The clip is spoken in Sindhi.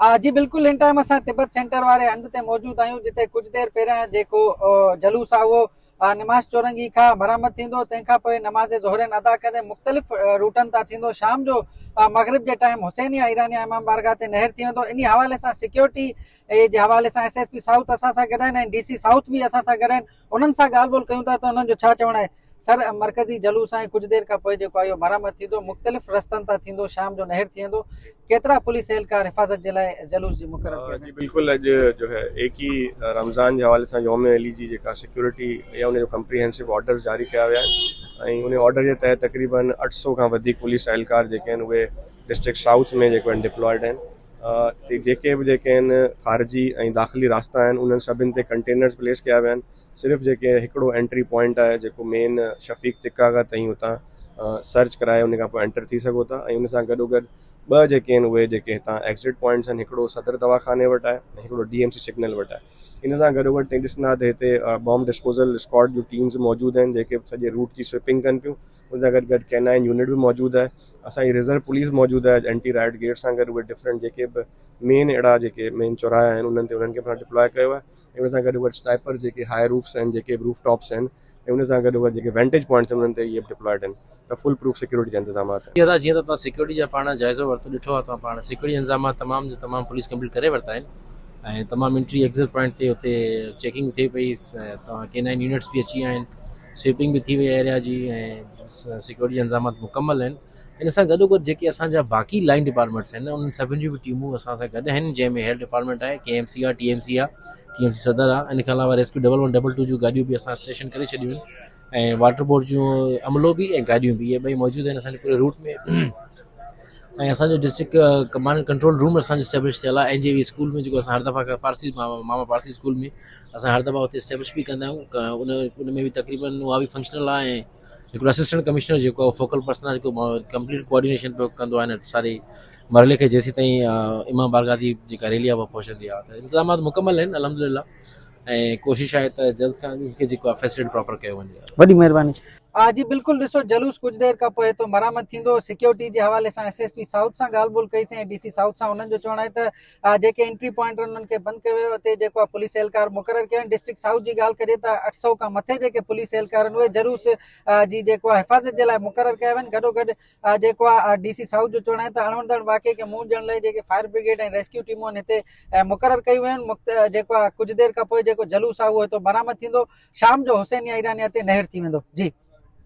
جي بلڪل هن ٽائيم اسان تبت سينٽر واري هنڌ تي موجود آهيون جتي ڪجهه دير پهريان جيڪو جلوس آهي اهو نماز چورنگي کان برآمد ٿيندو تنهن کان پوء نماز ظهرين ادا ڪندي مختلف روٽن تان ٿيندو شام جو مغرب جي ٽائيم حسينيه ايرانيه امام بارگاهه تي نهر ٿي ويندو انهي حوالي سان سيڪيورٽي جي حوالي سان ايس ايس پي سائوٿ اسان سان گڏ آهن ۽ ڊي سي سائوٿ به اسان سان گڏ آهن انهن سان ڳالهه ٻولهه ڪيون ٿا ته انهن جو ڇا چوڻ آهي سر مرڪزي جلوس آهي ڪجهه دير کان پوء جيڪو آهي اهو برآمد ٿيندو مختلف رستن تان ٿيندو شام جو نهر ٿي ويندو ڪيترا پوليس اهلڪار حفاظت جي لاء جلوس جي مقرر ڪيا جي بلڪل اڄ جو هي ايڪيهه رمضان جي حوالي سان يوم علي جي جيڪا سيڪيورٽي يا ان جو ڪمپريهنسو آرڊر جاري ڪيا ويا آهن ۽ ان آرڊر جي تحت تقريبن 800 کان وڌيڪ پوليس اهلڪار جيڪي آهن اهي ڊسٽرڪٽ سائوٿ ۾ جيڪو آهن ڊپلائڊ آهن جيڪي به جيڪي آهن خارجي ۽ داخلي راستا آهن انهن سڀن تي ڪنٽينرز پليس ڪيا ويا آهن صرف جيڪي هڪڙو انٽري پوائنٽ آهي جيڪو مين شفيق تڪا کان تائين اتان سرچ ڪرائي ان کان پوء انٽر ٿي سگهو ٿا ۽ ان سان گڏو گڏ ٻه جيڪي آهن اهي جيڪي هتان ايگزٽ پوائنٽس آهن هڪڙو صدر دواخاني وٽ آهي ۽ هڪڙو ڊي ايم سي سگنل وٽ آهي ان سان گڏو گڏ تائين ڏسندا ته هتي بام ڊسپوزل اسڪواڊ جون ٽيمز موجود آهن جيڪي سڄي روٽ جي سوئپنگ ڪن پيون ان سان گڏ گڏ ڪينائن يونٽ به موجود آهي اسان جي ريزرو پوليس موجود آهي اينٽي رائٽ گيٽ سان گڏ اهي ڊفرنٽ جيڪي به مين اهڙا جيڪي مين چوراها آهن انهن تي انهن کي به ڊپلائي ڪيو آهي ۽ ان سان گڏ گڏ سنائپر جيڪي هاء روفس آهن جيڪي به روف ٽاپس آهن ۽ ان سان گڏ گڏ جيڪي وينٽيج پوائنٽس آهن انهن تي اهي به ڊپلائڊ آهن ته فول پروف سيڪيورٽي جا انتظامات آهن. جي ادا جيئن ته توهان سيڪيورٽي جا پاڻ جائزو ورتو ڏٺو آهي توهان پاڻ سيڪيورٽي جا انتظامات تمام جو تمام پوليس ڪمپليٽ ڪري ورتا آهن ۽ تمام انٽري ايگزٽ پوائنٽ تي اتي چيڪنگ ٿئي پئي توهان ڪينائن يونٽس به اچي ويا آهن سوئپنگ به ٿي وئي آهي ايريا جي ۽ سيڪيورٽي جا انتظامات مڪمل آهن ان سان گڏو گڏ جيڪي اسان جا باقي لائن ڊپارٽمينٽس آهن انهن سڀني جون به ٽيمون اسان سان گڏ آهن جنهن ۾ هيلٿ ڊپارٽمينٽ آهي ڪي ايم سي آهي ٽي ايم سي آهي ٽي ايم سي صدر آهي ان کان علاوه rescue double one double two جون گاڏيون به اسان اسٽيشن ڪري ڇڏيون آهن ۽ واٽر بورڊ جون عملو به ۽ گاڏيون به اهي ٻئي موجود آهن اسان جي پوري روٽ ۾ ۽ اسان جو ڊسٽرڪٽ ڪمانڊ ڪنٽرول روم اسان جو اسٽيبلش ٿيل آهي اين جي وي اسڪول ۾ جيڪو اسان هر دفعا پارسي ماما پارسي اسڪول ۾ اسان هر دفعا اتي اسٽيبلش به ڪندا آهيون ان ان ۾ به تقريبن اها به فنڪشنل آهي ۽ هڪڙو اسسٽنٽ ڪمشنر جيڪو آهي فوڪل پرسن آهي جيڪو ڪمپليٽ ڪوآرڊينيشن پيو ڪندو آهي هن ساري مرحلي کي جيسين تائين امام بارگاهه جي جيڪا ريلي آهي اها پهچندي آهي ته انتظامات مڪمل آهن الحمد لله ۽ ڪوشش آهي ته جلد کان جلد هن کي جيڪو آهي فيسلٽي پراپر ڪيو وڃي. وڏي مهرباني. آ جي بلڪل ڏسو جلوس ڪجهه دير کان پوء هتو مرامت ٿيندو سيڪيورٽي جي حوالي سان ايس ايس پي سائوٿ سان ڳالهه ٻولهه ڪئي سين ۽ ڊي سي سائوٿ سان انهن جو چوڻ آهي ته جيڪي انٽري پوائنٽ انهن کي بند ڪيو ويو اتي جيڪو آهي پوليس اهلڪار مقرر ڪيا آهن ڊسٽرڪٽ سائوٿ جي ڳالهه ڪجي ته 800 کان مٿي جيڪي پوليس اهلڪار آهن اهي جلوس جي جيڪو آهي حفاظت جي لاء مقرر ڪيا ويا آهن گڏو گڏ جيڪو آهي ڊي سي سائوٿ جو چوڻ آهي ته اڻوڻندڙ واقعي کي منهن ڏيڻ لاء جيڪي فائر برگيڊ ۽ ريسڪيو ٽيمون آهن هتي مقرر ڪيون ويون آهن جيڪو آهي ڪجهه دير کان پوء جيڪو جلوس آهي اهو هتو برآمد ٿيندو شام جو حسينيه ايرانيه تي نهر ٿي ويندو جي.